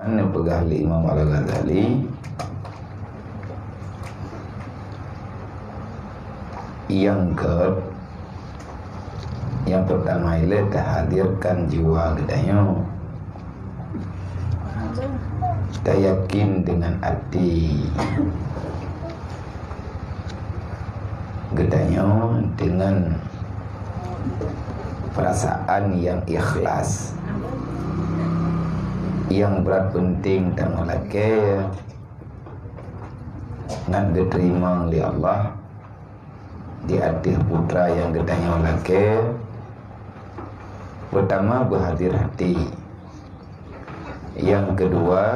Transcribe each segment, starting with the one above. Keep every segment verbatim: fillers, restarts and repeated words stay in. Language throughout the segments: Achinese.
Neupeugah lé Imam Al-Ghazali, nyang keu, nyang peutama ilée tahadirkan jiwa geutanyoe. Tayakin dengan até geutanyoe, dengan perasaan yang ikhlas. Nyang brat peunteng tameulakée ngat geuteurimong lé Allah di ateueh putra nyang geutanyoe lakée. Peutama, beuhadér até. Nyang keudua,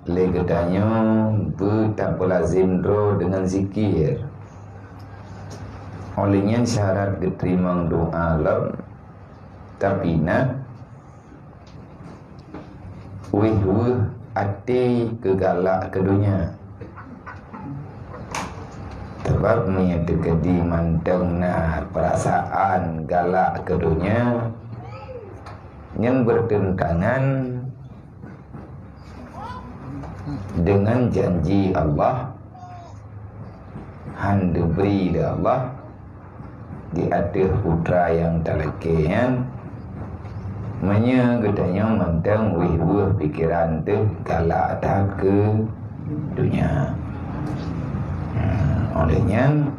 lé geutanyoe beutapeulazem droe deungon zikir. Óh lheueh nyan syarat geuteurimong doá lom, tapi na wéh-wéh até keu galak keu donya. Sabab meunyoe teukeudi mantong na peurasaan galak keu donya, nyan beurteuntangan deungon janji Allah, han geubri lé Allah di ateueh putra nyang talakée nyan, meunyoe geutanyoe mantong wéh-wéh pikeran teuh galak that keu donya. Hmm, óh lheueh nyan,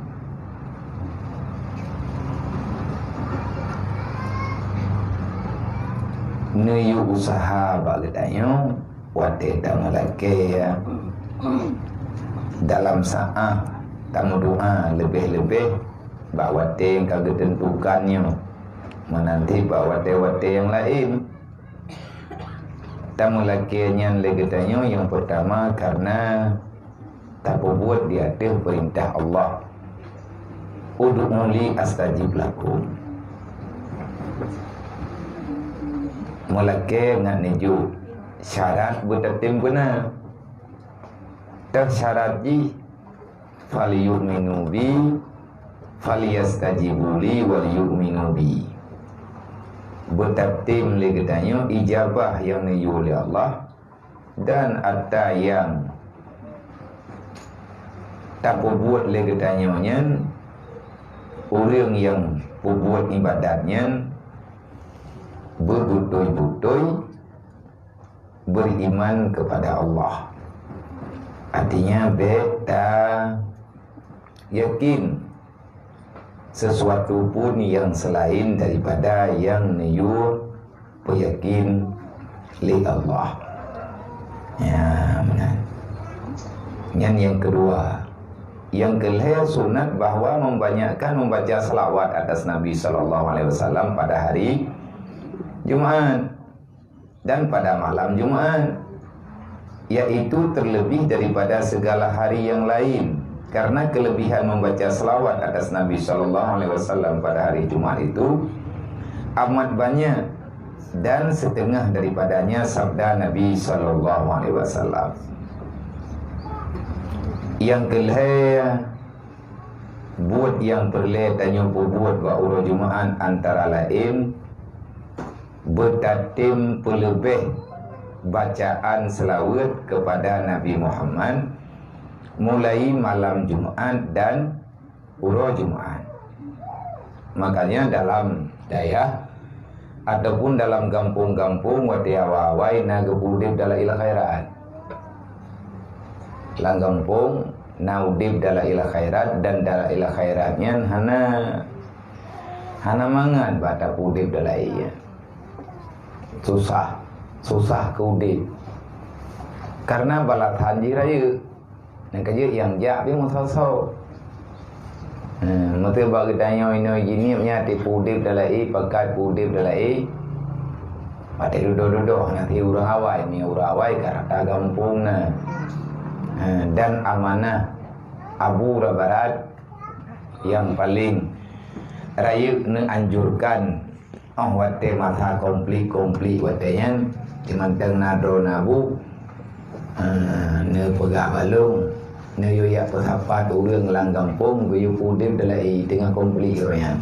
neuyue useuha bak geutanyoe watée tameulakée, ya, dalam saát tameudoá, leubeh-leubeh bak watée ka geuteuntukan nyoe, meunan cit bak watée-watée nyang laén. Tameulakée nyan lé geutanyoe nyang peutama kareuna tapeubuet di ateueh peurintah Allah, "Ud'uni astajib lakum." Meulakée ngat neujok syarat beutatem beuna. Teuh syarat jih, "Falyu'minu bi, falyastajibu li wal yu'minu bi." Beutatem lé geutanyoe ijabah nyang neuyue lé Allah, dan atra nyang tapeubuet lé geutanyoe nyan, ureuëng nyang peubuet iébadat nyan beubeutôi-beutôi beriman kepada Allah. Artinya, bék tayakin sesuatu pun nyang seulaén daripada nyang neuyue peuyakin lé Allah. Ya, meunan. Nyan nyang keudua. Nyang keulhée, sunat bahwa membanyakkan membaca salawat atas Nabi sallallahu alaihi wasallam pada hari Jumat dan pada malam Jumat, yaitu terlebih daripada segala hari yang lain, karena kelebihan membaca salawat atas Nabi sallallahu alaihi wasallam pada hari Jumat itu amat banyak, dan setengah daripadanya sabda Nabi sallallahu alaihi wasallam. Nyang keulhée, buet nyang peureulée tanyoe peubuet bak uroe Jumat antara laén beutatem peuleubeh bacaan seulaweuet keupada Nabi Muhammad mulai malam Jumat dan uroe Jumat. Makanya dalam dayah ataupun dalam gampông-gampông watée awai-awai na geupeu udeb dalail khairat. Lam gampông na udeb dalail khairat, dan dalail khairat nyan hana, hana mangat bak tapeu udeb dalail nyan. Susah, susah keu udeb. Karena balasan jih rayeuk. Nyang ka jeuet nyang jak pih meusoe-soe. Nah, meuseu bak geutanyoe inoe jihnyan nyan tipeu udeb dalail, pakat peu udeb dalail. Watée dudoe-dudoe, na si ureuëng awai, mi ureuëng awai ka rata gampông na. Nah, dan amanah Abu Rabarat nyang paleng rayeuk neuanjurkan. Óh watée masa konflik-konflik watée nyan, di mantong na droe na bu, eh, neupeugah balong, neuyue jak peusapat ureuëng lam gampông geuyue peu udeb dalail teungoh konflik nyan.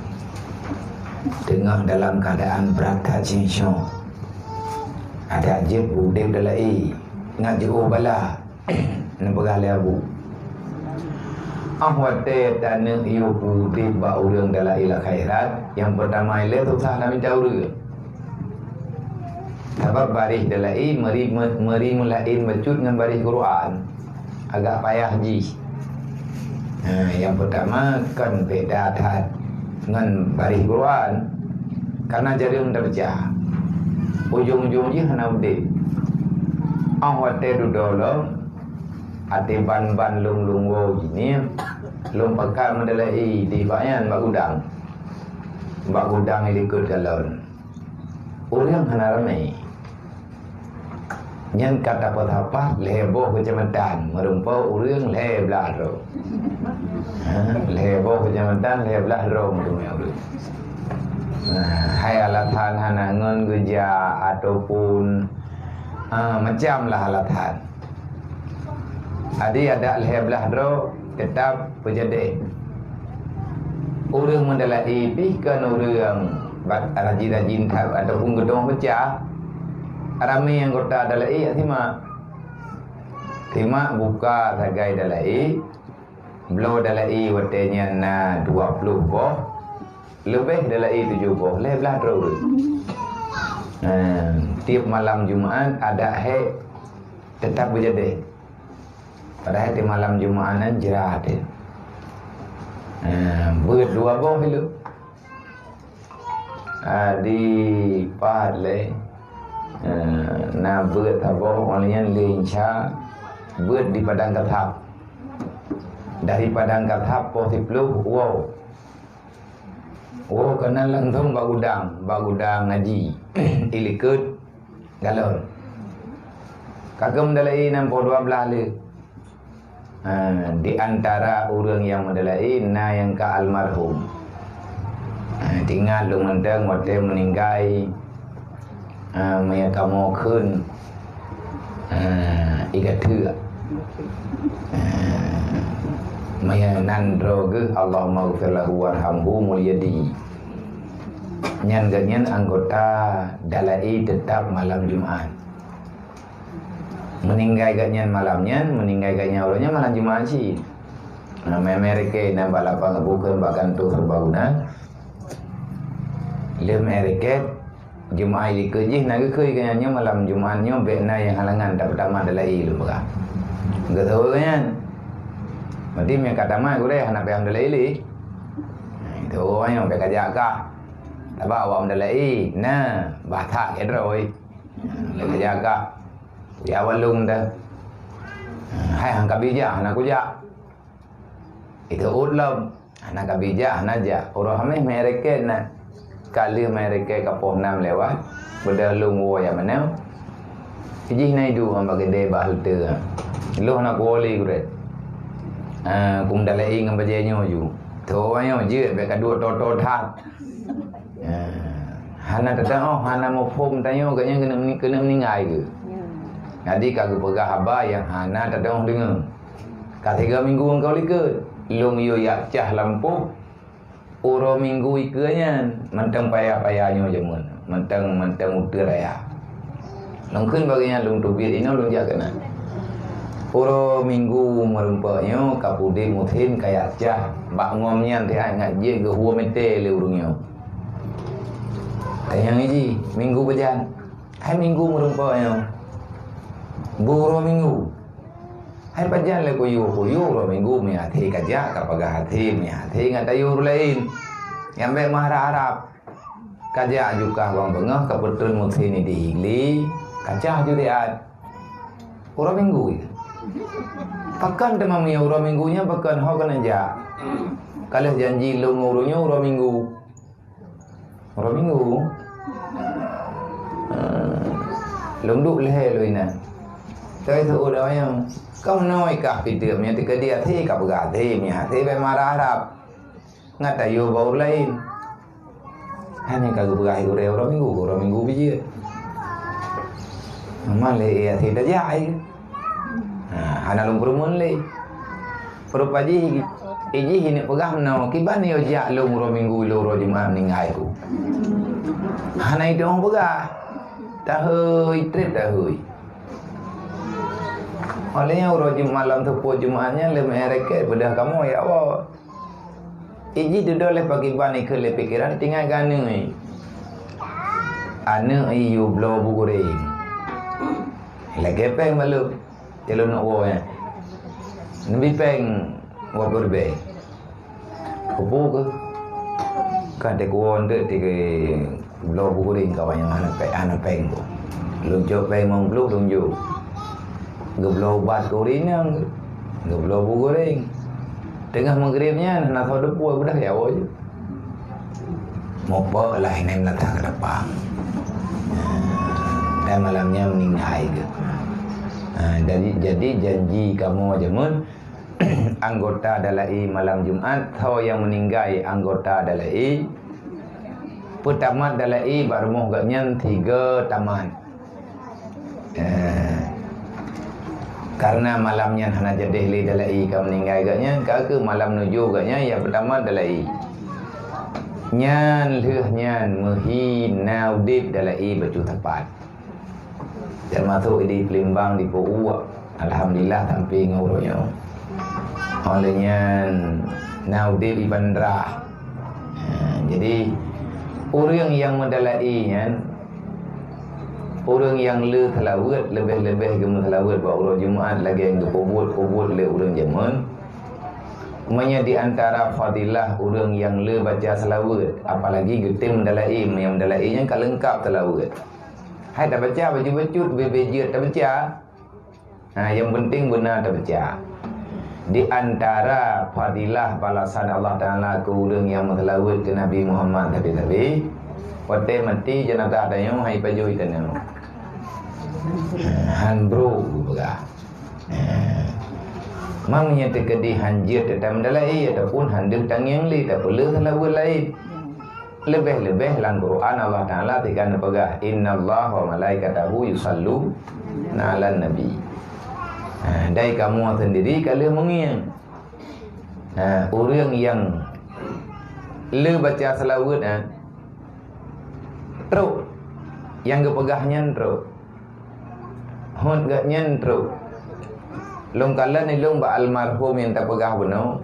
Teungoh dalam keuadaan brat that cingcong. Adak jeuet udeb dalai, ngat jiôh bala. Neupeugah lé Abu, "Óh watée taneuk yue udeb bak ureuëng dalai lam akhirat, nyang peutama ilée susah na mita ureuëng. Sabab baréh dalai meuri, meuri meulaén bacut ngon baréh Quran. Agak payah jih. Ha, nyang peutama kon beda that ngon baréh Quran, kareuna jareueng teupeucah. Ujong-ujong jih hana udeb. Óh watée dudoe lom, até ban-ban lôn-lôn woe jih nyan, lôn pakat meudalai di bak nyan bak gudang. Bak gudang di likot galon. Ureuëng hana ramé. Nyan ka tapeusapat lhée boh keucamatan, meurumpok ureuëng lhée blaih droe. Ha, lhée boh keucamatan, lhée blaih droe meuteumé ureuëng. Nah, hai alasan hana ngon geujak ataupun, ha, macam lah alasan. Jadi adak lhée blaih droe teutap peujadeh. Ureuëng meudalai pih kon ureuëng bat-, rajin-rajin that ataupun geudong peucah. Ramé anggota dalai simak. Simak buka sagai dalai. Bloe dalai watée nyan na dua ploh boh. Leubeh dalai tujoh boh, lhée blaih droe ureuëng. Ha, tieb malam Jumat adak hék teutap beujadeh. Padahai di malam Jumat nyan jrat, eh. Eh, beuet dua boh ilée. Ah, di pat lé, eh, na beuet saboh, óh lheueh nyan lé insya beuet di Padang Kasab. Dari Padang Kasab poh siploh, woe. Woe keunan langsong bak gudang, bak gudang ngaji. Ilikot galon. Ka keuh meudalai nan poh dua blaih lé. Ha, di antara ureuëng nyang meudalai na nyang ka almarhum. Ha, teuingat lôn mantong watée meuninggai, ha, meunyoe kamoe kheun, ha, iga teuk. Ha, meunyoe nan droe geuh, Allahumma ghfir lahu warhamhu, Mulyadi. Nyan geuh nyan anggota dalai teutap malam Jumat. Meuninggai geuh nyan malam nyan, meuninggai geuh nyan uroe nyan malam Jumat cit. Nah, mé-mé rikét na bak lapang bukon bak kantô serbaguna. Lheueh mé rikét, Jumat likot jih na geukheun keu nyan nyoe malam Jumat nyoe bék na nyang halangan tapeutamah dalai lôn peugah. Geuseuôt nyan. Berarti mé ka tamah gurée hana payah dalai lé. Nah, itu nyoe bék kajak kah. Sabab awak meudalai na bah that keudroe. Lagée jaga. Ya walong dah. Hai hang kabijak hana kujak. Itu ut lom. Hana kabijak hana jak. Uroe Hameh mé rikét na. Ka lheueh mé rikét ka poh nam lewat. Beudah lôn woe ya meunan. Jih na iduek ngon bak gede bak halte. Loh na kuwoli gurée. Ah, kum dalai ngon bajée nyoe ju. Tho nyoe jeuet bék ka duek toto that. Ya, hana teudeungoe, hana muphom tanyoe geuh nyan keuneuk meni-, keuneuk meuninggai geuh. Ya. Jadi ka geupeugah haba nyang hana teudeungoe deungoe. Ka tiga minggu engkau likot, lôn yue yak cah lampôh, uroe minggu ikeue nyan, mantong paya-paya nyoe jameun, mantong, mantong uteue raya. Lôn kheun bagi nyan lôn teubiet inoe lôn jak keunan. Uroe minggu meureumpok nyoe ka pudeb musim kaya cah bak ngom nyan teuh ngat jeuet geuhue mete lé ureuëng nyoe. Tanyong iji, minggu beujan. Hai minggu meureumpok nyoe. Bu uroe minggu. Hai pajan lé kuyue-kuyue uroe minggu meuhase kajak ka pagah hase meuhase ngat tayue ureuëng laén. Nyang bék meuharab-harab. Kajak jukah bang beungoh ka peutrön musim di hili, kacah juriat. Uroe minggu ya. Pakon teuma meunyoe uroe minggu nyan pakon ho keuneuk jak. Ka lheueh janji lôn ngon ureuëng nyoe uroe minggu. Uroe minggu. Eh, lôn duek lhée lôn inan. Toi seuôt awaknyan. Ka meunoe kah pideuem nyang teukeudi hase ka peugah hase meuhase bék meuharab-harab. Ngat tayue bak ureuëng laén. Hana ka geupeugah ureuëng uroe minggu, uroe minggu bijeuet. Meunan lé, eh, hase tajak, eh. Ha, hana lôn peureumeun lé. Peurupa jih, ijih ini peugah meunoe, kiban yo jak lôn uroe minggu, lôn uroe Jumat meuninggai ku. Hana itu orang peugah. Tahôi trép tahôi. Óh lheueh nyan uroe Jumat lam teupôt Jumat nyan lé meu'en rakyat peugah kamoe, ya Allah. Iji dudoe lé pakriban ikheun lé pikeran tinggai keu aneuk. Aneuk iyue bloe bu goreng. Lagèe péng balum. Calon nak woe, eh. Neubi péng dua ploh ribèe. Kupu keuh. Kan teukuon dek tiga bloe bu goreng kawan nyang hana péng, hana péng tu. Lôn cok péng limong ploh lôn jok. Geubloe ubat keu ureueng inong, geubloe bu goreng. Teungoh meugreb nyan hana soe teupeu beudah ya woe jeuet. Mupok lah inai meunatah keu lapang. Dan malam nyan meuninggai geuh. Ha, jadi, jadi janji kamoe jameun anggota dala'i malam Jumat, soe nyang meuninggai anggota dala'i, peutamat dala'i bak rumoh geuh nyan tiga tamat. Eh, karena malam nyan hana jadeh lé dala'i ka meuninggai geuh nyan, ka keuh malam nujoh geuh nyan nyang peutamat dala'i. Nyan lheueh nyan meuhi na udeb dala'i bacut sapat. Teumasok di Palembang di Peu'uek. Alhamdulillah sampai ngon uroe nyoe. Óh lheueh nyan na udeb di Bandra. Ha, jadi ureueng nyang meudala'i nyan ureueng nyang le seulaweuet, leubeh-leubeh geumeuseulaweuet bak uroe Jumat lagèe nyang geupeubuet-peubuet lé ureueng jameun. Meunyoe di antara fadilah ureueng nyang le baca seulaweuet, apalagi geutem meudala'i, meunyoe meudala'i nyan ka leungkap seulaweuet. Hai tabaca bacut-bacut, bèk-bèk jeuet tabaca. Ha, nyang penting beuna tabaca. Di antara fadilah balasan Allah Taala keu ureueng nyang meuseulaweuet keu Nabi Muhammad sabe-sabe, watèe maté jeunazah tanyoe hai pajoh tanyoe. Han brôk geupeugah. Ma meunyoe teukeudi han jeuet teutam meudala'i ataupun han deuh tangieng lé, tapeuleueh seulaweuet laén. Leubeh-leubeh lam Quran Allah Taala teuka neupeugah, "Innallaha wa malaikatahu yusalluna 'alan nabi." Ha, dai kamoe seundiri ka lheueh meungieng. Ha, ureueng nyang le baca seulaweuet, ha, trok. Nyang geupeugah nyan trok. Hot geuh nyan trok. Lôn kalon ilôn bak almarhum nyang tapeugah bunoe,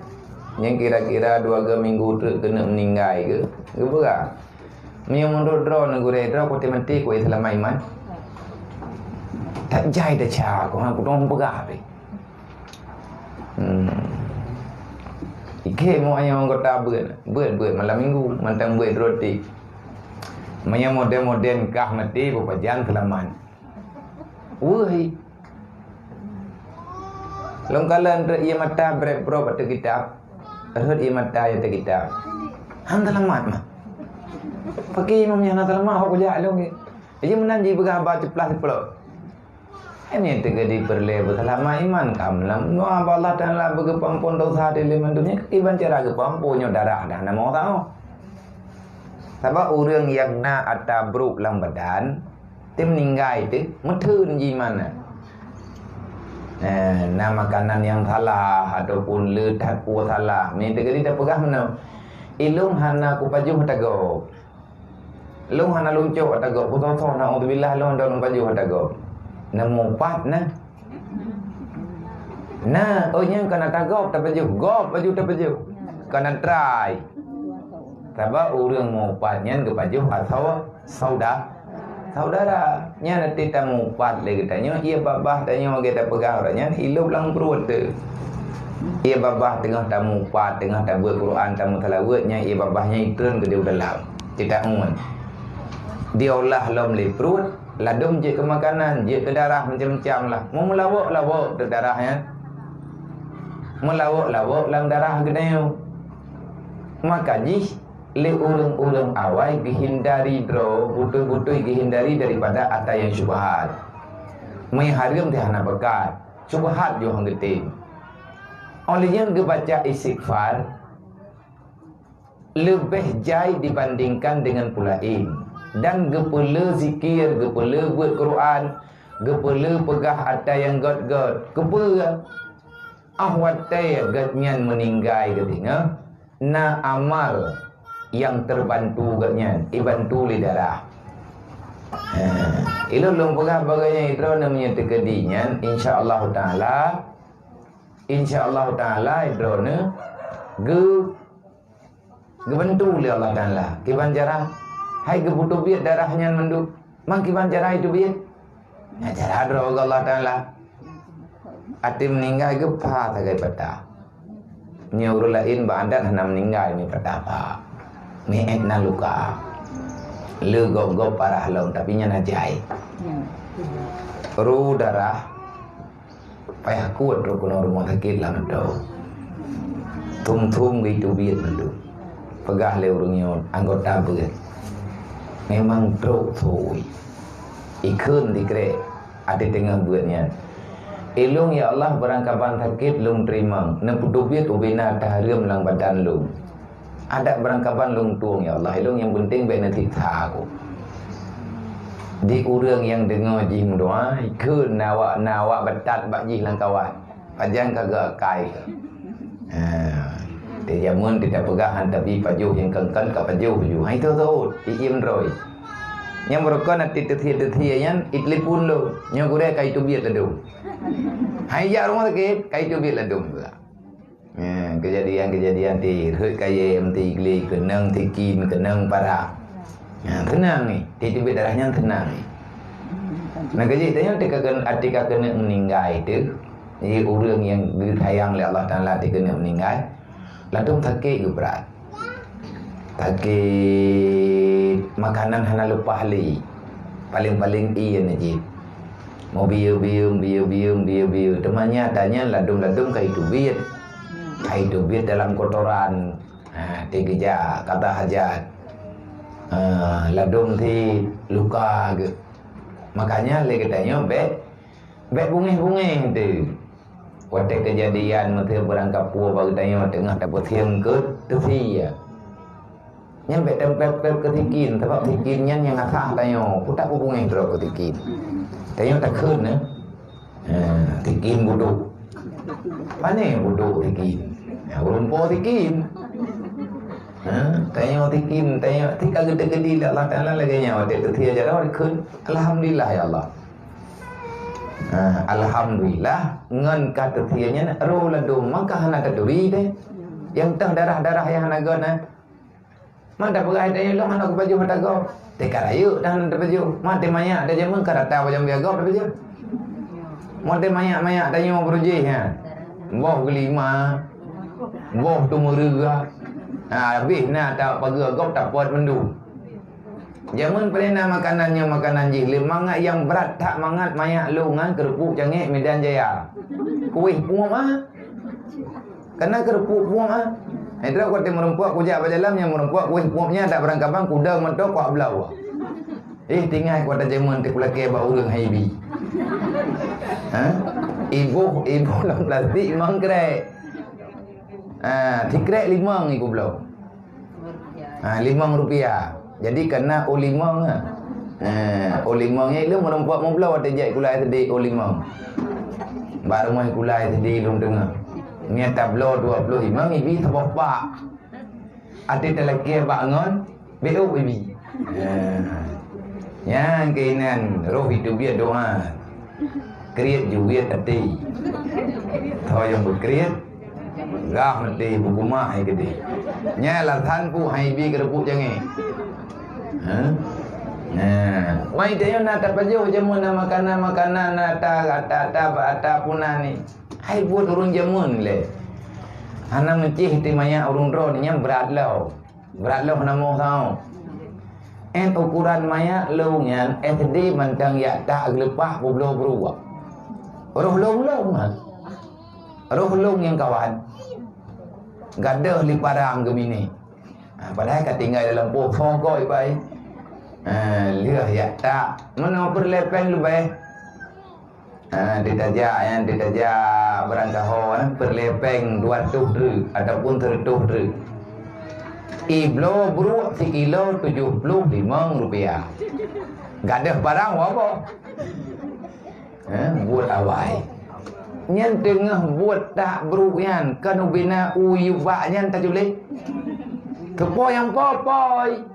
nyang kira-kira dua go minggu treuk keuneuk meuninggai geuh, geupeugah, "Meunyoe meunurot droeneuh gurèe droe, ku teumaté ku seulama iman." That jai desya, ku hana kutong peugah pih. Hmm. Ikhe mo ayong anggota beuet, beuet, beuet malam minggu, mantong beuet roti. Meunyoe modern-modern kah maté, beupajan seulamat. Weueh. Lôn kalon rhot ie mata brek-brok ateueh kitab. Rhot ie mata ateueh kitab. Han seulamat mah. Pakè imum nyan hana seulamat, hok kujak lôn. Jadi meunan jipeugah haba ceuplah-ceuploh. Hai nyan teukeudi peureulèe beuseulamat iman kamoe. Nyoe haba Allah Taala beugeupeuampon desya di lé mandum nyan, kiban cara geupeuampon nyoe darah dah na meuusaha. Sabab ureueng nyang na ata brok lam badan, Teuh meuninggai teuh, meutheun jih mana. Eh, na makanan nyang salah ataupun le that peue salah. Meunan teukeudi tapeugah meunoe, "Ilôn hana kupajoh ata gob. Lôn hana lôn cok ata gob. Kusoe-soe, naudzubillah, lôn hana lôn pajoh ata gob." Neumupat na. Na, oh, nyan kana ata gob tapajoh, gob pajoh tapajoh. Kana trai. Sabab ureueng meuupat nyan geupajoh asoe sauda-, saudara. Nyan até tameuupat lé geutanyoe, ie babah tanyoe lagèe tapeugah uroe nyan, ilôb lam pruet teuh. Ie babah teungoh tameuupat, teungoh tabeuet Quran, tameuseulaweuet, nyan ie babah nyan itreun keudéh u dalam. Teutak ngon. Diolah lom lé pruet, ladôm jeuet keu makanan, jeuet keu darah, macam-macam lah. Meulawok-lawok teuk darah nyan. Meulawok-lawok lam darah geutanyoe. Maka jih, lé ureueng-ureueng awai geuhindari droe, beutôi-beutôi geuhindari daripada ata nyang syubhat. Meuhareuem teuh hana bakat, syubhat jih han geutem. Óh lheueh nyan geubaca istighfar leubeh jai dibandingkan deungon peue laén, dan geupeule zikir, geupeule beuet Quran, geupeule peugah ata nyang gét-gét. Keupeue? Óh watèe gobnyan meuninggai geutanyoe, na amal nyang teubantu gobnyan, ibantu lé darah. Ha, ilôn lôn peugah bagaih nyan droeneuh meunyoe teukeudi nyan, insya Allah Taala, insya Allah Taala droeneuh geu-, geubantu lé Allah Taala. Kiban cara? Hai geupeutubiet darah nyan mandum. Mang kiban cara iteubiet? Nyan cara droe Allah Taala. Até meuninggai geupha sagai patah. Nyoe ureuëng laén bak adat hana meuninggai mi patah pha. Mi ék na luka. Le gob-gob parah lom, tapi nyan ajai. Ru darah payah kuet rukun rumoh sakét lam atoe. Thum-thum geuteubiet mandum. Peugah lé ureuëng nyoe anggota beuet. Memang trok thui. Ikheun dikrek até teungoh beuet nyan. Ilôn ya Allah, barangkaban sakét lôn teurimong, neupeutubiet ubena tahareuem lam badan lôn. Adak barangkaban lôn tueng ya Allah, ilôn nyang penting bék neusiksa aku. Di ureuëng nyang deungoe jih meudoa, ikheun na awak, na awak beutat bak jih lam kawat. Pajan ka geuakai keu. Ha. Di jameun teupeugah han tabi pajoh nyang kengken ka pajoh ju. Hai tu tu, iim droe. Nyang beurukon até teusie-teusie nyan itelepon lôn. Nyoe gurée ka iteubiet ladum. Hai jak rumoh sakét, ka iteubiet ladum juga. Ha, keujadian-keujadian ti rhot kayém ti glé keunong tikin keunong parah. Ha, seunang ni, teubiet darah nyan seunang ni. Nah, keujih tanya tika keuneuk meuninggai tu, jadi ureuëng nyang geusayang lé Allah Taala ti keuneuk meuninggai, ladum sakét geubrat. Sakét makanan hana leupah lé. Paléng-paléng ie na jih. Mau bieu-bieu, bieu-bieu, bieu-bieu. Teuma nyata nyan ladum-ladum ka iteubiet. Ka iteubiet dalam kotoran. Ha, teugeujak kata hajat. Ha, ladum ti luka geuh. Makanya lé geutanyoe bék, bék bungéh-bungéh tu. Watée keujadian meusé beurangkapeue bak geutanyoe teungoh tapeusieng keu teusie. Nyan bék teumpép-pép keu tikin, sabab tikin nyan nyang asah tanyoe, putak bubungéh droe keu tikin. Tanyoe takheun, eh. Eh, tikin budok. Pané budok tikin. Ya, ureuëng po tikin. Ha, tanyoe tikin, tanyoe ti ka geuteukeudi lé Allah Taala lagée nyan, watée teusie jaroe dikheun, "Alhamdulillah ya Allah." Ha, alhamdulillah, ngon ka teusie nyan roh ladum maka hana taturi deh. Nyang teuh darah-darah nyang hana gét na. Man tapeugah tanyoe lôn hana kupajoh mata gob. Teuka rayeuk dah hana tapajoh. Man teuh manyak dah jameun ka rata bajang biar gob tapajoh. Man teuh manyak-manyak tanyoe beurujih ha. Boh geulima. Boh tu meureuga. Ha, habéh na ta pageue gob tapot mandum. Jameun peureuna makanan nyoe makanan jih lé mangat nyang brat that mangat manyak lôn nyan keurupuk cangék Medan Jaya. Kueh puem ah. Kana keurupuk puem ah. Hai droe watée meureumpok kujak bak jalan nyang meureumpok kueh puem nyan dak beurangkaban kuda meuto kuak blau. Eh tinggai kuat jameun teukulakée bak ureuëng hai bi. Ha? Iboh, iboh lam plastik mangkrek. Ha, tikrek limong iku bloe. Ha, limong rupiah. Jadi kana u limong ha. Ha, u limong nyan ilong meureumpok mubloe watée jak kulai SD u limong. Bak rumoh kulai SD lôn teungoh. Mie tabloe dua puluh limong ibi saboh pak. Até talakée bak ngon B O B B. Ya. Nyang keunan roh itu biet doa. Kriet juet até. Tho nyang beukriet gah meuté beukumah hai geude. Nya alasan pu hai bi keureubeuk jangé. Ha? Nah, wai teuh na tapajoh jameun na makanan-makanan na ta ta ta ta puna ni. Hai buet ureuëng jameun lé. Hana meucih ti manyak ureuëng droe nyan brat lom. Brat lom namoe saôh. Ét ukuran manyak lôn nyan SD mantong yak tak geuleupah publoe beuruek. Roh lôn lôn ha. Roh lôn nyang kawan. Gadoh li parang geuminé. Ha, padahai ka tinggai dalam poh phon koi bai. Ha, lheueh yak tak. Meunoe peureulée péng leubeh. Ha, ditajak nyan, ditajak barangkaho, eh, peureulée péng dua reutôh treuk ataupun seureutôh treuk. Ibloe bruek sikilo tujoh ploh limong rupiah. Gadoh barang waboh. Eh, buet awai. Nyan teungoh buet tak bruek nyan, kan ubena u yubak nyan taculéh. Keupo nyang popoi.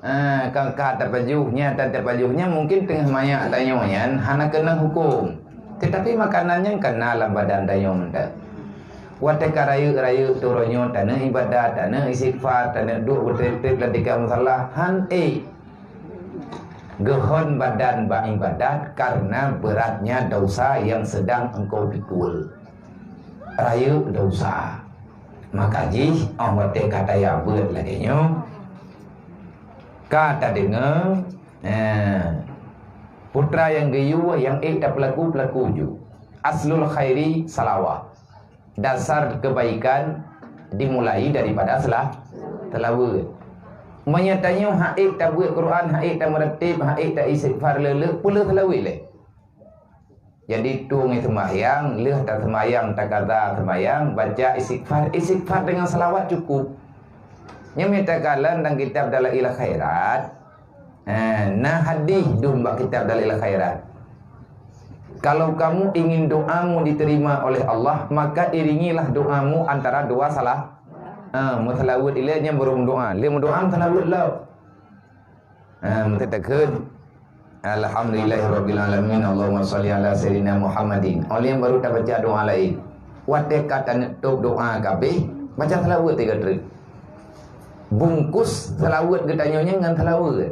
Ah, ka, ka tapajoh nyan, tan tapajoh nyan, mungkin teungoh manyak tanyoe nyan hana keunong huköm. Teutapi makanan nyan ka na lam badan tanyoe mantong. Watée ka rayeuk-rayeuk turônoe tanyoe ibadat, tanyoe istighfar, tanyoe duek beutreb-treb lam tika musala, han ék. Geuhon badan bak ibadat karena beratnya dosa yang sedang engkau pikul. Rayeuk dosa. Maka jih, 'oh watée ka taya beuet lagée nyoe, ka tadeungoe, eh, putra nyang geuyue nyang ék tapeulaku, peulaku ju. Aslul khairi salawat. Dasar kebaikan dimulai daripada sela-, selawat. Meunyoe tanyoe han ék tabeuet Quran, han ék tameuratéb, han ék ta-istighfar le-le, peue le selawat lé? Jadi, tueng seumbahyang, lheueh taseumbahyang, takaza seumbahyang, baca istighfar. Istighfar dengan selawat cukup. Nyoe mita kalon dalam kitab Dalail Khairat. Eh, na hadis dum bak kitab Dalail Khairat. Kalau kamu ingin doamu diterima oleh Allah, maka iringilah doamu antara dua salah. Ha, meuseulaweuet ilée nyan baru meudoa. Lé meudoa meuseulaweuet lom. Ha, meuteukheun. Alhamdulillahirabbil alamin. Allahumma shalli ala sayyidina Muhammadin. Oleh baru tabaca doa laén. Watée ka taneuk tôb doa ka abéh, baca seulaweuet tiga treuk. Bungkus seulaweuet geutanyoe nyan ngon seulaweuet.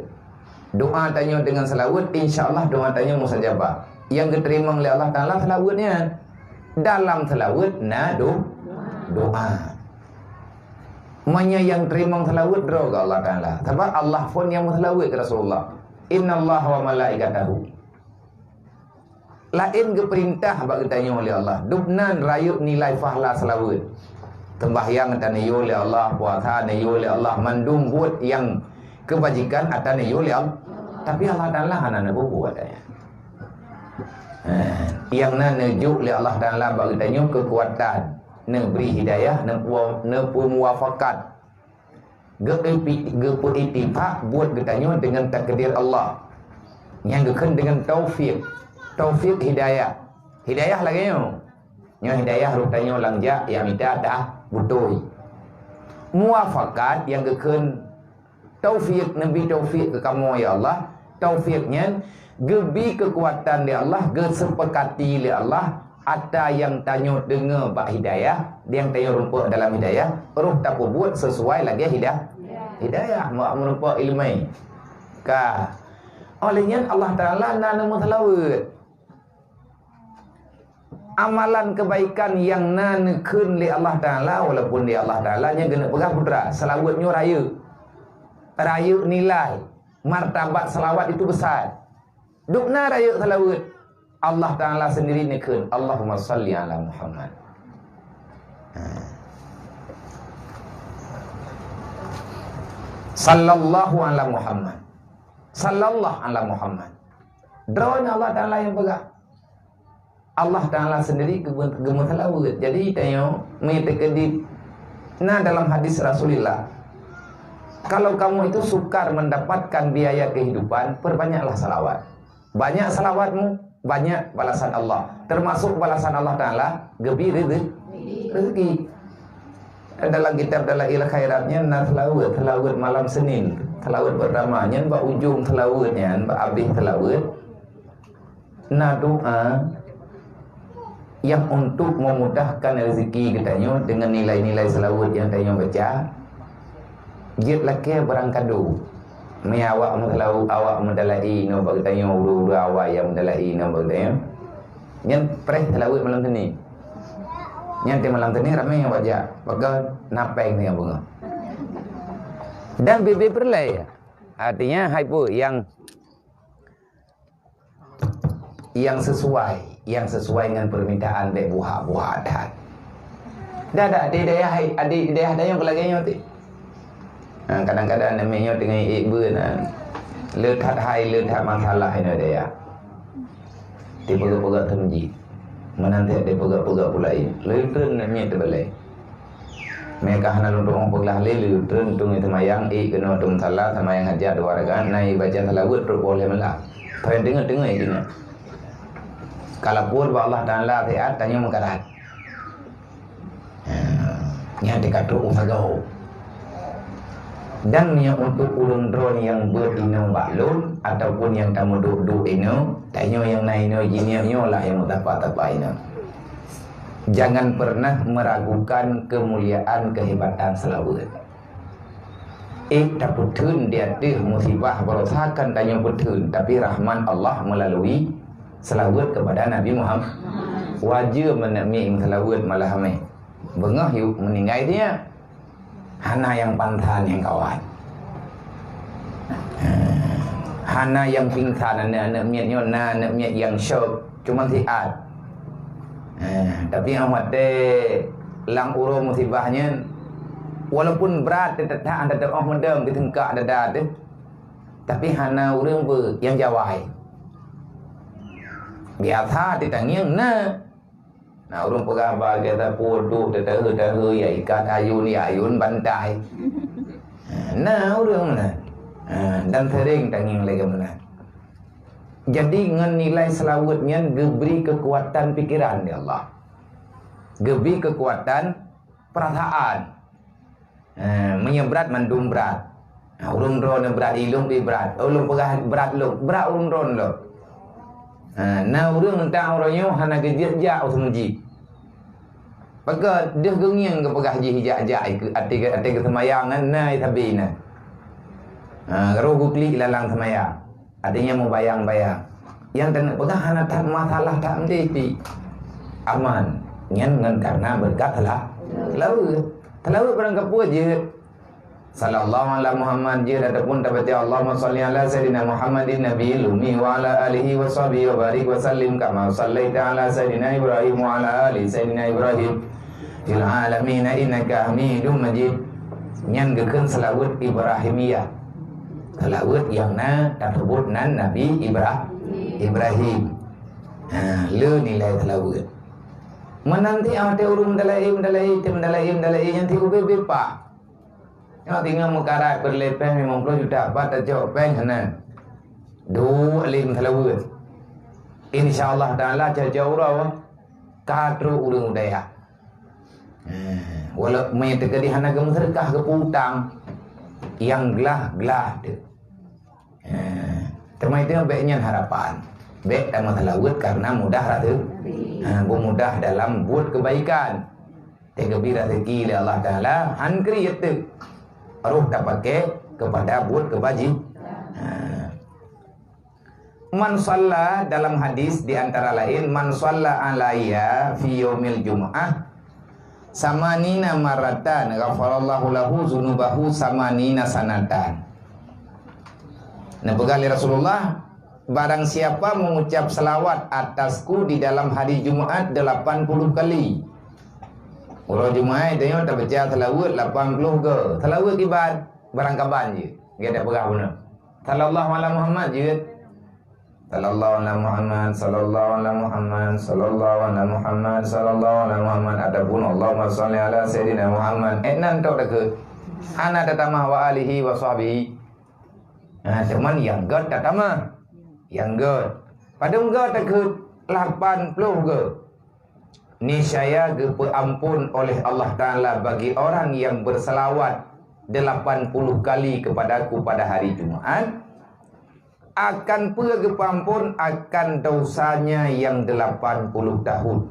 Doa tanyoe deungon seulaweuet, insya Allah doa tanyoe mustajabah. Nyang geuteurimong lé Allah Taala seulaweuet nyan. Dalam seulaweuet na do-, doa. Meunyoe nyang teurimong seulaweuet droe keu Allah Taala. Sabab Allah phon nyang meuseulaweuet keu Rasulullah. Innallaha wa malaikatahu. Laén geupeurintah bak geutanyoe lé Allah. Dubnan rayeuk nilai pahala seulaweuet. Seumbahyang tanyoe lé Allah, puasa tanyoe lé Allah, mandum buet nyang keubajikan ata tanyoe lé Allah. Tapi Allah Taala hana neupeubuet. Eh, nyang na neujok lé Allah Taala bak geutanyoe keukuatan, neubri hidayah, neupeu-, neupeumuwafakat. Geu-, geupeuitifak buet geutanyoe deungon takdir Allah. Nyang geukheun deungon taufik. Taufik hidayah. Hidayah lagée nyoe. Nyoe hidayah roh tanyoe lam jak, ya mita dah beutôi. Muwafakat nyang geukheun taufik, neubi taufik keu kamoe, ya Allah. Taufik nyan geubi keukuatan lé Allah, geuseupakati lé Allah, ata nyang tanyoe deungoe bak hidayah, nyang tanyoe rumpok dalam hidayah, roh tapeubuet sesuai lagée hida-, hidayah, meu-, meurumpok ileumé. Ka. Oleh nyan Allah Taala na neumeuseulaweuet. Amalan keubaikan nyang na neukheun lé Allah Taala, walaupun lé Allah Taala nyan geuneuk peugah putra, seulaweuet nyoe rayeuk. Rayeuk nilai, martabat seulaweuet itu besar. Dubna rayeuk seulaweuet. Allah Taala sendiri neukheun, "Allahumma shalli ala Muhammad." Ha. Sallallahu ala Muhammad. Sallallahu ala Muhammad. Droeneuh Allah Taala nyang peugah. Allah Taala sendiri geumeu-, geumeuseulaweuet. Jadi, tanyoe meuteukeudiet na dalam hadis Rasulullah, "Kalau kamu itu sukar mendapatkan biaya kehidupan, perbanyaklah salawat." Banyak salawatmu, banyak balasan Allah. Termasuk balasan Allah Taala, geubi rezeki. Rezeki. Dalam kitab Dalail Khairat nyan na seulaweuet, seulaweuet malam Senin, seulaweuet pertama. Nyan bak ujong seulaweuet nyan, bak abéh seulaweuet, na doa yang untuk memudahkan rezeki geutanyoe dengan nilai-nilai seulaweuet nyang tanyoe baca, jeuet lakée barang kado. Mé awak meuseulaweuet, awak meudala'i nyoe bak geutanyoe, ureuëng-ureuëng awai nyang meudala'i nyoe bak geutanyoe. Nyan preh seulaweuet malam Senin. Nyan teuh malam Senin ramé nyang baca, pakon na péng nyang beungoh. Dan bibé peureulée, artinya hai peue nyang nyang sesuai, nyang sesuai ngon permintaan bék buhak-buhak that. Dah, dah, di dayah hai, di dayah dayong lagée nyoe teuh. Ha, kadang-kadang namé nyoe teungoh ék beuet, ha. Le that hai, le that masalah inoe dayah. Dipeugah-peugah teumji. Meunan teuh dipeugah-peugah pulai. Le treun namé teubalai. Meuka hana lôn tu'oh peugah lé lé treun tueng teumayang, ék keunoe tueng sala, teumayang hajat dua rakaat, na ibaca seulaweuet trok boh lé meulah. Payah deungoe-deungoe ék nyan. Ka lapor bak Allah Taala siat, tanyoe meukarat. Ha, nyan teuka trok u sagoe. Dan nyoe untuk ureuëng droe nyang beuet inoe bak lôn, ataupun nyang tameuduek-duek inoe, tanyoe nyang na inoe jiniet nyoe lah nyang meutapa-tapa inoe. Jangan pernah meragukan kemuliaan kehebatan seulaweuet. Eh, tapeutheun di ateueh musibah barosa kan tanyoe peutheun, tapi rahmat Allah melalui seulaweuet kepada Nabi Muhammad. Wajeu meuneuk mieng seulaweuet malah meh. Beungoh yuk meuninggai dia. Hana nyang pansan nyang kawan. Hana nyang pingsan aneuk-aneuk miet nyoe, na aneuk miet nyang syok, cuma siat. Tapi nyang watée lam uroe musibah nyan, walaupun brat teutatah, teutatah oh meudong teuseungkak dada teuh, tapi hana ureuëng beu nyang jawai. Biasa teutangieng na. Na ureuëng peugah bak gata peuduek teuteue-teue ya ikat ayun, ya ayun bantai. Na ureuëng meunan. Dan sering tangieng lagée meunan. Jadi ngon nilai seulaweuet nyan geubri keukuatan pikiran lé Allah. Geubri keukuatan perasaan. Eh, meunyoe brat mandum brat. Ha, ureuëng droeneuh brat, ilong pih brat. Oh, lôn peugah brat lôn, brat ureuëng droeneuh. Ha, na ureuëng tang uroe nyoe hana geujak-jak u meuseujid. Pakon deuh geungieng geupeugah jih jak-jak ateueh, ateueh geuseumayang na sabe na. Ha, roh geuklik lalang seumayang. Artinya meubayang-bayang. Nyang keuneuk peugah hana that masalah that meusti. Aman. Nyan ngon karena beureukat seulaweuet. Seulaweuet barang kapeue jeuet. Sallallahu ala Muhammad jeuet ataupun tabaca Allahumma shalli ala sayyidina Muhammadin nabiyil ummi wa ala alihi wa sahbihi wa barik wa sallim kama shallaita ala sayyidina Ibrahim wa ala ali sayyidina Ibrahim fil alamin innaka Hamidum Majid. Nyan geukheun seulaweuet Ibrahimiyah. Seulaweuet nyang na taseubut nan Nabi Ibra-, Ibrahim. Ha, le nilai seulaweuet. Meunan ti até ureuëng meudalai, meudalai, meudalai, meudalai nyang ti ubé-bé pak. Nyoe tinggai meukarat peureulée péng limong ploh juta, pat tacok péng hana. Duek lé meuseulaweuet. Insya Allah Taala cok-cok uroe ka trok ureuëng u dayah. Eh, walau meuteukadi hana geumeuseudeukah geupeu utang, nyang glah-glah teuh. Eh, teuma itu bék nyan harapan. Bék tameuseulaweuet karena mudah rasa. Eh, beumudah dalam buet kebaikan. Teugeubri rezeki lé Allah Taala, han kriet teuk. Roh tapakai kepada buet keubaji-, ha. Man shalla, dalam hadis di antara lain, "Man shalla alayya fi yaumil jumu'ah samanina marratan, ghafarallahu lahu dzunubahu samanina sanatan." Neupeugah lé Rasulullah, "Barang siapa mengucap selawat atasku di dalam hari Jumat delapan puluh kali." Uroe Jumat tanyoe tabaca seulaweuet lapan puluh go. Seulaweuet kiban, barang kaban jeuet. Gata peugah bunoe. Sallallahu ala Muhammad jeuet. Sallallahu ala Muhammad, sallallahu ala Muhammad, sallallahu ala Muhammad, sallallahu ala Muhammad, ataupun Allahumma shalli ala sayyidina Muhammad. Eh, nan tok takheun. Hana tatamah wa alihi wa sahbihi. Ha, cuman nyang göt tatamah. Nyang göt. Padum göt takheun lapan puluh go. Niscaya geupeuampon oleh Allah Taala bagi orang yang berselawat delapan puluh kali kepadaku pada hari Jumat, akan peue geupeuampon akan dosanya yang delapan puluh tahun.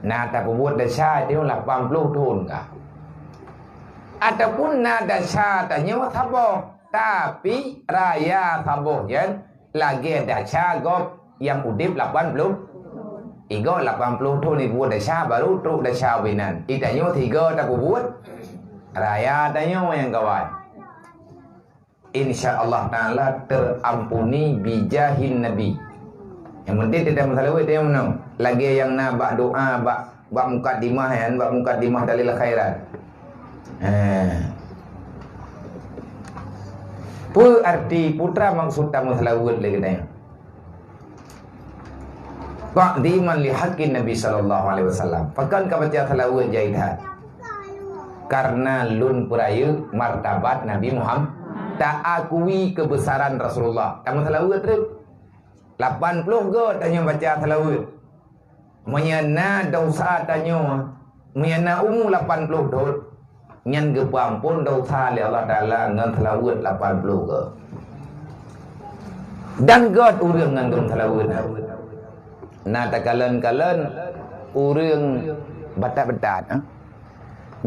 Na tapeubuet desya nyoe lapan puluh thon kah? Ataupun na desya tanyoe saboh, tapi raya saboh nyan lagée desya gob nyang udeb lapan puluh. Igob lapan puluh thon ibuet desya baru trok desya binan. Itanyoe tiga tapeubuet raya tanyoe nyang kawan. Insya Allah Taala terampuni bijahin Nabi. Yang penting tidak masalah wet yang mana. Lagi yang na bak doa, bak, bak mukadimah, kan, bak mukadimah dalil khairat. Ha. Peue arti putra maksud tamu selawat lagi tanya? Ta'ziman li haqqin Nabi sallallahu alaihi wasallam. Pakon ka baca salawat jai that? Karena lôn peurayeuk martabat Nabi Muhammad, taakui keubesaran Rasulullah. Tameusalawat treuk. Lapan ploh go tanyoe baca salawat. Meunyoe na desya tanyoe, meunyoe na umu lapan ploh thon, Nyan geupeuamphon desya lé Allah Taala ngon seulaweuet lapan ploh goe. Dan göt ureuëng ngon geuseulaweuet. Na takalon-kalon ureuëng batat-batat, eh?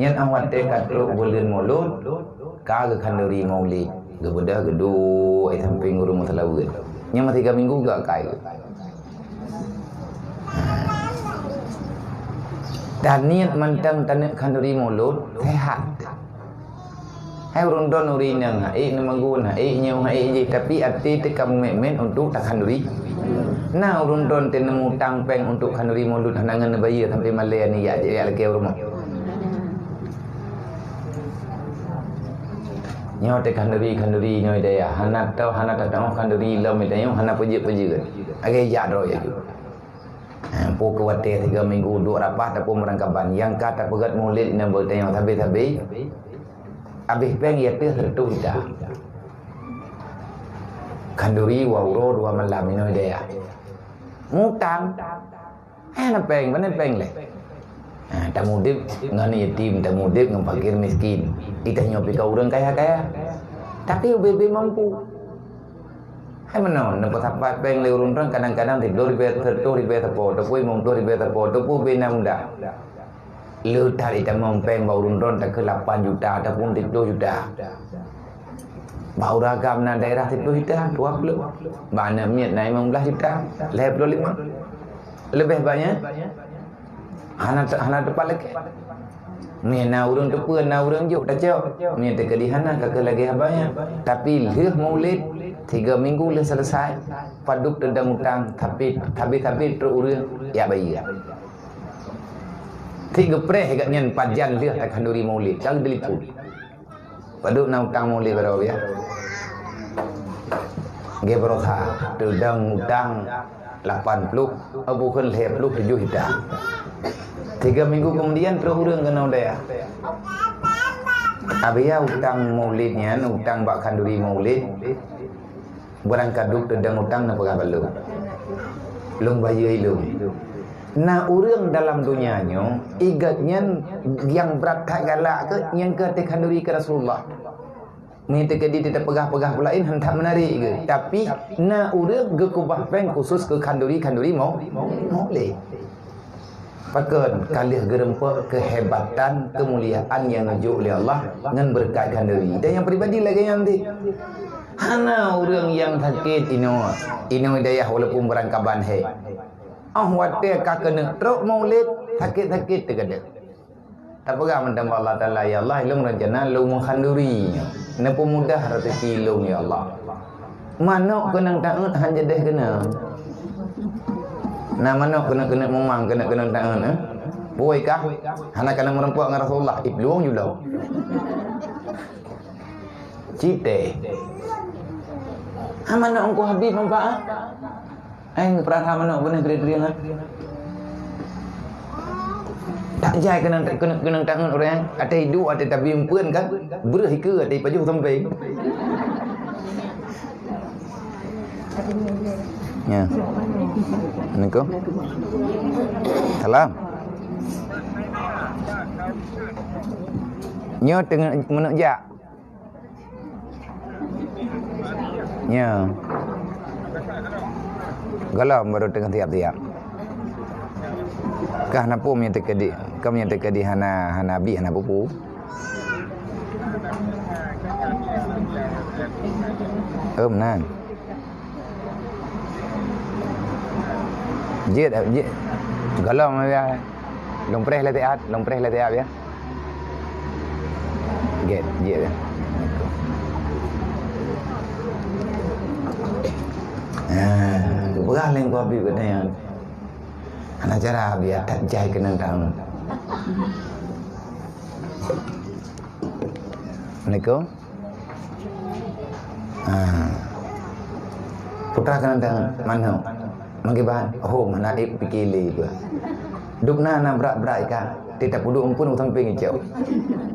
Nyan 'oh watée ka trok buleuen Mulod, ka geukhanduri Maulid, geubeudôh geuduek di sampéng ureuëng meuseulaweuet. Nyan meusiga minggu geukai. Taniet mantong taneuk khanduri Mulod, sehat. Hai ureuëng droen ureuëng inong, hai neumeugun, hai nyoe, hai jih, tapi até teuka meumet-met untuk takhanduri. Na ureuëng droen teuneumutang péng untuk khanduri Mulod, hana ngon neubayeue sampai malée ni jak, jak lakée u rumoh. Nyoe teuka khanduri-khanduri nyoe daya, hana tao, hana tateuoh khanduri lom tanyoe, hana peujeuet-peujeuet. Lagée jak droe laju. Ha, peu kheueh watée tiga minggu duek rapah ataupun meurangkaban. Nyang ka tapeugét Maulid nyan bak tanyoe sabe-sabe. Abéh péng ya teuh reutôh juta. Khanduri dua uroe dua malam inoe daya. Mutang. Eh, na péng, mana péng lé? Ha, tamudeb ngon yatim, tamudeb ngon fakir miskin. Di tanyoe pih ka ureuëng kaya-kaya. Tapi ubé-bé mampu. Hai meunoe, neupeusapat péng lé ureuëng droen kadang-kadang siplôh ribée, sireutôh ribée sapo, teupeu limong plôh ribée sapo, teupeu bina muda. Le that itamong péng bak ureuëng droen takheun lapan juta ataupun siplôh juta. Bak ureuëng agam na daerah siplôh juta, dua plôh. Bak aneuk miet na limong blaih juta, lhée plôh limong. Leubeh banyak. Hana te-, hana teupalakée. Mie na ureuëng teupeue, na ureuëng jok tacok. Mie teukeudi hana ka keu lagée haba nyan. Tapi lheueh Maulid, tiga minggu lheueh selesai, padub teudong utang, tapi, tapi, tapi trok ureuëng, ya bayeue. Tik geupreh gak nyan pajan lheueh takhanduri Maulid, ka geudiliput. Padub na utang Maulid baroe ya. Gé berosa, teudong utang lapan plôh, eh, bukon lhée plôh tujoh juta. Tiga minggu kemudian trok ureuëng keunoe daya. Abéh ya utang Maulid nyan, utang bak khanduri Maulid. Barangkaduek teudong utang na peugah bak lôn. Lôn bayeue ilôn. Na ureuëng dalam donya nyoe, igat nyan nyang brat that galak keu nyang ka takhanduri keu Rasulullah. Meunyoe teukeudi teupeugah-peugah peulaén han that meunarek geuh. Tapi na ureuëng geukeubah péng khusus keu khanduri-khanduri mau-, Maulid. Pakon ka lheueh geurumpok keuhebatan, keumuliaan nyang geujok lé Allah ngon beureukat khanduri. Dan nyang pribadi lagée nyan deh. Hana ureuëng nyang sakét inoe, inoe dayah walaupun barangkaban hé. 'Oh watée ka keuneuk trok Maulid, sakét-sakét teugadeuh. Tapeugah mantong bak Allah Taala, "Ya Allah, ilôn rencana lôn meuhanduri nyoe. Neupeumudah rezeki lôn, ya Allah." Manok keunong taeut han jadeh keunong. Na manok keuneuk-keuneuk mumang, keuneuk-keuneuk taeut, eh? Puwoe kah? Hana kana meurumpok ngon Rasulullah, iplueng ju lom. Cit teh. Ha, manok Teungku Habib manfaat. Ai, peurasa manok beuneuh kriteriana. Tak jai keunong, keunong, keunong tangan ureuëng, até iduek, até tabi eumpeuen kan, breuh ikeue, até ipajoh sampéng. Ya. Assalamualaikum. Salam. Nyoe teungoh manok jak. Ya. Gohlom baru teungoh tiap-tiap. Kah na peue meunyoe teukeudi, kah meunyoe teukeudi hana, hana bi, hana peue-peue. Em nan. Jeuet, jeuet. Gohlom ya. Lôn preh lé siat, lôn preh lé siat ya. Get, jeuet ya. Ah, peugah lé Teungku Habib kata nyan. Hana cara biar that jai keunong taeut. Assalamualaikum. Ha. Putra keunong taeut manok. Mangkeubah hom hana ék pike lé beuh. Dub na na brat-brat ikan. Teuh tapeuduek eumpeuen u sampéng icok.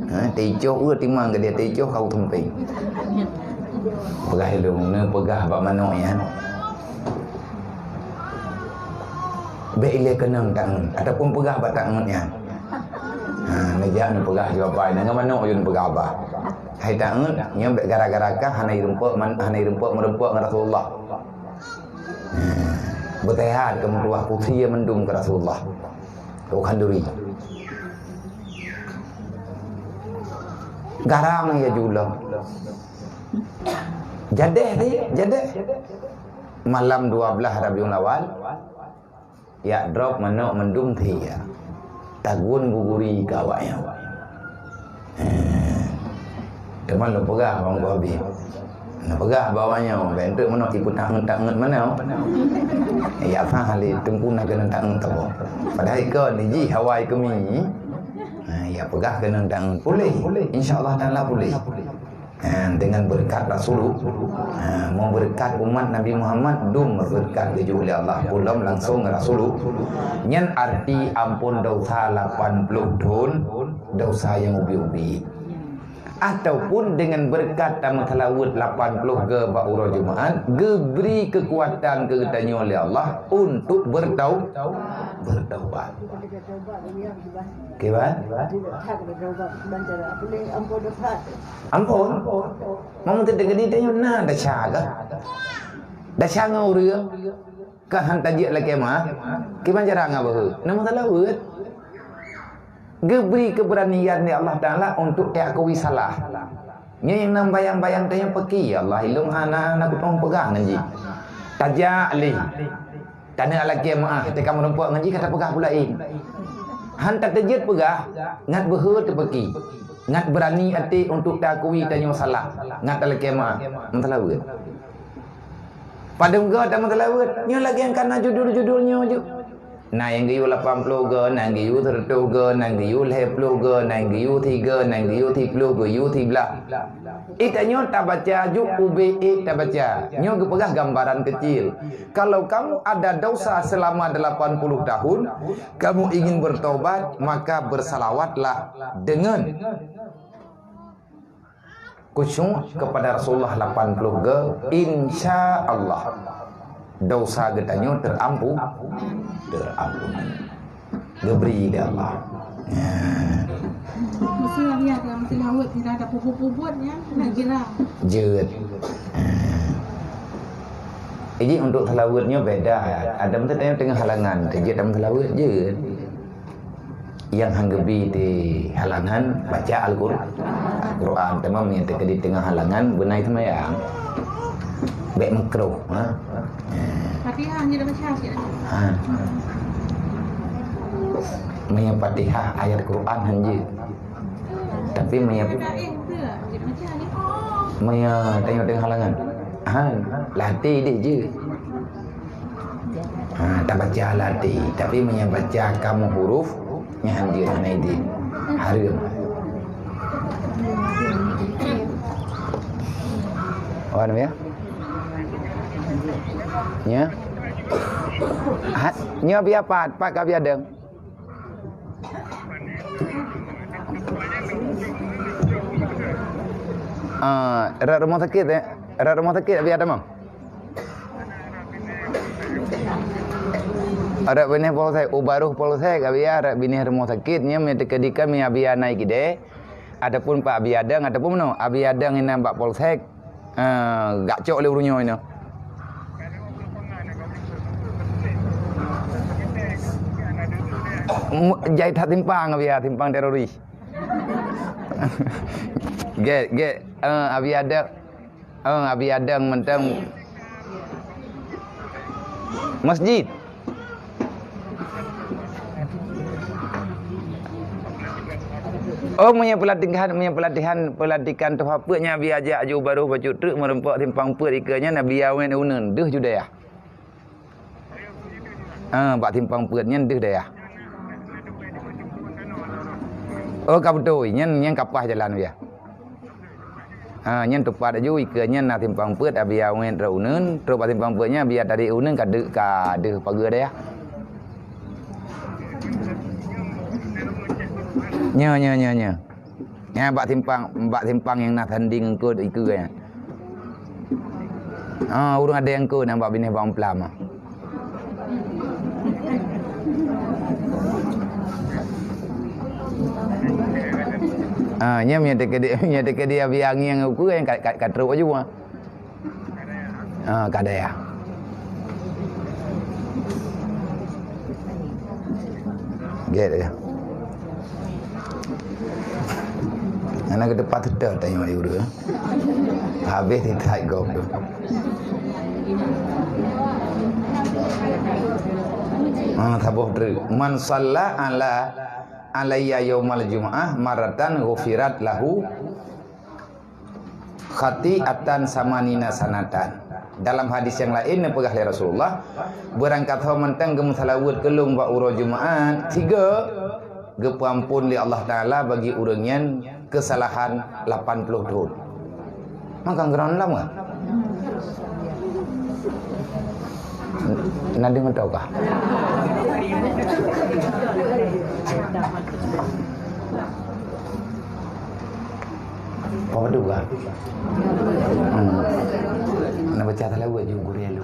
Ha, teuh icok ureuëng timang geude, teuh icok ka u sampéng. Peugah ilôn, neupeugah bak manok nyan. Bék ilée keunong taeut ataupun peugah bak taeut nyan. Ha, neujak neupeugah jawaban, ngon manok jeuet neupeugah haba. Hai taeun, nyoe bèk gara-gara kah hana irumpok man-, hana irumpok meureumpok ngon Rasulullah. Ha, beuteuhat keu meutuah kusi mandum keu Rasulullah. Keu khanduri. Garang ya jula. Jadeh tadi, jadeh. Malam dua belas Rabiul Awal, yak drop manok mandum thia. Tagun guguri keu awak nyan. Eh, teuma lôn peugah bang Gobi. Lôn peugah bak awak nyan, bèk enteuk manok ipeutangeut-tangeut manok. Yak sah lé teungku na keuneuk tangeut teuboh. Padahai kon jih hawa keu mi. Ha, yak peugah keuneuk tangeut puléh. Insya Allah Taala puléh. Ha, dengan beureukat Rasulullah, ha, meubeureukat umat Nabi Muhammad, dum beureukat geujok lé Allah, pulom langsong Rasulullah. Nyan arti ampôn dosa lapan ploh thon, dosa nyang ubit-ubit. Ataupun dengan beureukat tameuseulaweuet lapan ploh go bak uroe Jumaat, geubri keukuatan keu geutanyoe lé Allah untuk bertau-, bertaubat. Kiban? Ampôn. Meunyoe teukeudi tanyoe na desya kah? Desya ngon ureueng, kah han tajeuet lakèe meu'ah? Kiban cara ngon beuhe? Na meuseulaweuet. Geubri keubeuranian lé Allah Taala untuk teuakui salah. Nyoe nyang na bayang-bayang tanyoe peuki, "Ya Allah, ilôn hana, hana kutueng peugah ngon jih." Tajak lé. Taneuk lakèe meu'ah, teuka meurumpok ngon jih ka tapeugah peue laén. Han tateujeuet peugah, ngat beuhe teupeuki. Ngat beurani até untuk taakui tanyoe salah, ngat talakèe meu'ah. Meuseulaweuet. Padum go tameuseulaweuet, nyoe lagèe nyang ka na judul-judul nyoe ju. Na nyang geuyue lapan ploh go, na nyang geuyue seureutôh go, na nyang geuyue lhèe ploh go, na nyang geuyue sigo, na nyang geuyue siploh, geuyue siblaih. Ih, tanyoe tabaca ju ubé ék tabaca. Nyoe geupeugah gambaran keucil. Kalau kamu ada dosa selama delapan puluh tahun, kamu ingin bertobat, maka bersalawatlah dengan khusyuk kepada Rasulullah lapan puluh go, insya Allah dosa geutanyoe terampu-, terampuni. Geubri lé Allah. Meuseulaweuet, meuseulaweuet, sira ada peubuet-peubuet nyan, na girang. Jeuet. Jadi untuk seulaweuet nyoe beda. Ada meuseulaweuet teungoh halangan, jeuet ada meuseulaweuet jeuet. Nyang han geubri di halangan baca Al-Qur-, Al-Quran. Teuma meunyoe teukeudi teungoh halangan beunai seumayang. Bèk meukruh, ha? Fatihah hanya dah baca sikit. Ha. Meunyoe Fatihah ayat Quran han jeuet. Tapi meunyoe, meunyoe tanyoe teungoh halangan, han, latih deh jeuet. Ha, tabaca latih, tapi meunyoe baca kamoe huruf, nyan han jeuet, hana idin. Hareuem. Wan ya? Nya? Ha, nyoe biar pat, pat ka biar deng. Ah, rot rumoh sakit, eh? Rot rumoh sakit, Abi Adam, ah? Rot binéh polsek, u baroh polsek, Abi, ya, rot binéh rumoh sakit, nyan meuteukeudi ka mi Abi, ya, naik ide. Ataupun Pak Abi Adam, ataupun meunoe, Abi Adam inan bak polsek. Ah, gak cok lé ureueng nyoe inoe. Mu-, jai that simpang, Abi, ya, simpang teroris. Gèt, gèt, eh, Abi Adam, eh, Abi Adam mantong masjid. Oh, meunyoe peulatihan, meunyoe peulatihan, peulatihan tuha peuet nyan Abi ajak aju baroh bacut treuk meurumpok simpang peuet ikeue nyan Abi awén uneun deuh ju dayah. Ah, bak simpang peuet nyan deuh dayah. Oh, ka beutôi, nyan, nyan ka paih jalan Abi. Ha, nyan teupat aju ikeue nyan na simpang peuet Abi awén treuk uneun, trok bak simpang peuet nyan Abi tarék uneun ka deuh, ka deuh pageue dayah. Nyo, nyo, nyo, nyo. Nyan bak simpang, bak simpang nyang na sanding engko ikeue nyan. Ha, ureueng adée engko nyang bak binéh bak umplam. Ha, nyan meunyo teukeudi, meunyo teukeudi abi angin ngon ukeue nyan ka, ka, ka trok laju, ha. Ha, ka daya. Get ya. Anak ke depan tu dah tanya mari urus. Habis dia tak gop tu. Ha, saboh tu. Man salla ala alayya yaumal jum'ah marratan ghufirat lahu khati'atan samanina sanatan. Dalam hadis nyang laén neupeugah lé Rasulullah, beurangkat ho mantong geumeusalaweuet keu lôn bak uroe Jumaat, tiga, geupeuamphon lé Allah Taala bagi ureuëng nyan keusalahan lapan ploh thon. Maka geurang lama. Nadeh mantau kah? Apa tu kah? Hmm. Nak baca salawat juga guru lu.